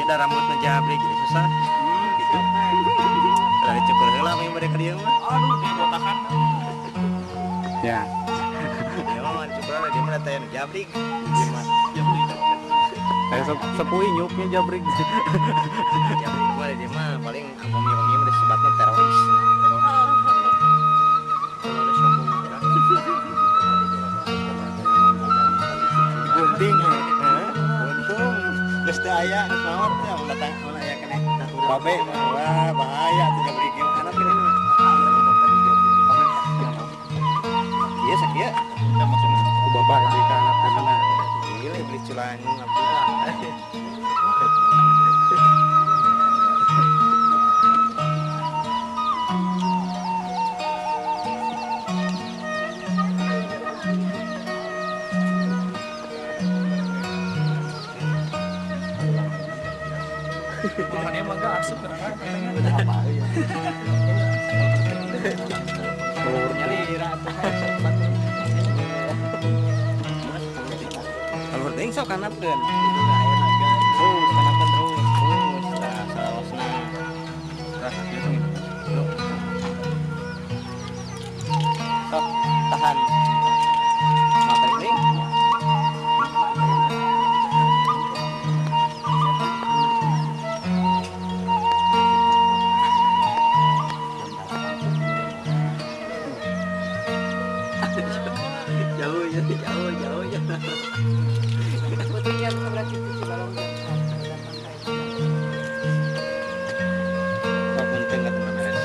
Ada rambutna jabrik jadi susah. Gitu. Kalau dicukur heula mah mereka dia mah. Aduh, dia botakan. Ya. Dia mah dicukur heula dia mah teh jabrik. Dia mah Jabrik. Sepui nyupnya jabrik. Jabrik mah dia mah paling wangi-wangi mah disebatna teroris. Teroris kampung kita. Gunting. Untung geus teu aya geus maot teh mun datang mun aya keneh. Babe wah bahaya tuh jabrik ieu anak ini. Iya sakieu. Kita maksudnya Ku bapak di ka anak kana. Gila beli culang abdi. Makannya mah gak asup katanya. Kalau teuing sok kanapkeun. Terus kanapkeun terus terus tah salawasna. Tah, kieu teh. Sok tahan. Mau tarik deui? Jauh ya, jauh, jauh ya. Betulnya berarti itu balong. Sok penting ka teman beres.